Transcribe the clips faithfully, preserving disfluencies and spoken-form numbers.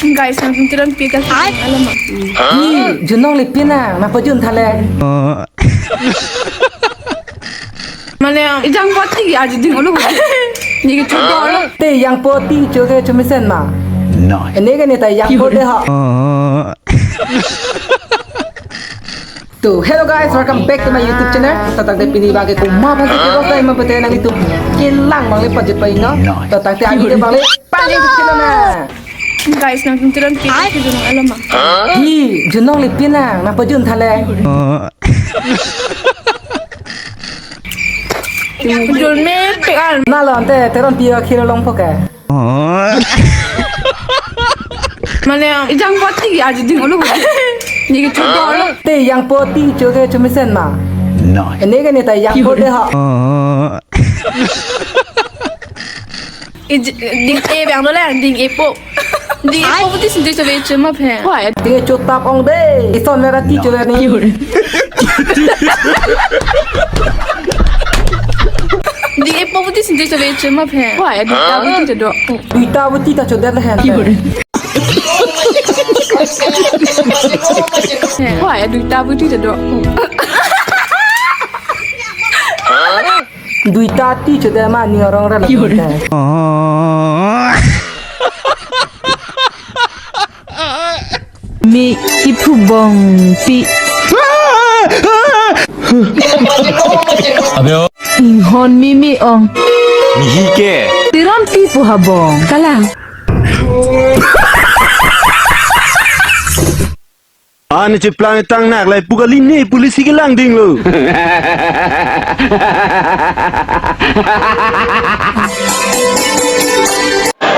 Guys, nangtum Teronpi ka alam ma? Hi, junong le pinang, nangpajun thale. Mane, ejang poti aji ding ulu. Neke chudo lo. Te ejang poti choke chomesen ma. Nice. Ene ke ne ta ejang poti ho. To, hello guys, welcome back to my YouTube channel. To tangte pini abang ke komat aphan si keros dai ma pute nanglitum kelang abang le pajut pai no. To tangte abang ke abang le paling kecil na. Guys, nangtum Teronpi ka junong alam ma? Hi, junong le pinang, nangpajun thale. Jun me pekan. Na lo ante Teronpi akhir long poke. Mane, ejang poti aji ding ulu. Neke chudo lo. Te ejang poti choke chomesen ma. Nice. Ene ke ne ta ejang poti ho. Ej-, ding e bang dole, ding e po. Ding e po puti sinti chove chuma phe. Why? Ding e chotap ong de. Ison mera ti chove ni. Ding e po puti sinti chove chuma phe. Why? Duita puti ta do. Duita puti ta chodet le hen. Why? Duita puti ta do. Duita ti chodet ma ning arong ra lo. Me iphu bong pi. Abeo. Inghon me me ong. Mihi ke. Teronpi pu ha bong. Kalang. Ani cheplang tang nak lai pu kali ne police kelang ding lo.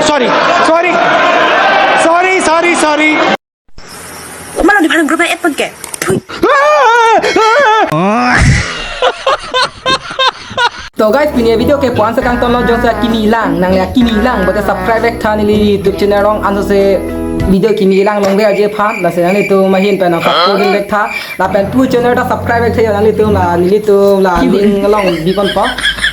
Sorry, sorry, sorry, sorry, sorry. Malam di parang grup et pun ke. Thui. To guys, pini video ke puan sekang tono jongsi kimi lang, nang le kimi lang, bate subscribe vek tha neli YouTube channel along, anso se video kimi lang long ve aje phan, lasi nanglitum ahin pen nang subscribe vek tha, lapen pu channel ta subscribe vek tha nanglitum la, nelitum la link along bi pon po,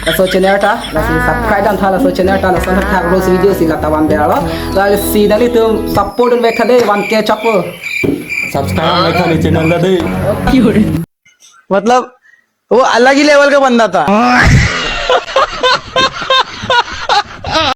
laso channel ta, lasi subscribe dam tha, laso channel ta, laso thak thak rose video si la ta van bera lo, lasi nanglitum support vek tha de, one K chok po. Subscribe vek tha ni channel ta de. मतलब वो अलग ही लेवल का बंदा था।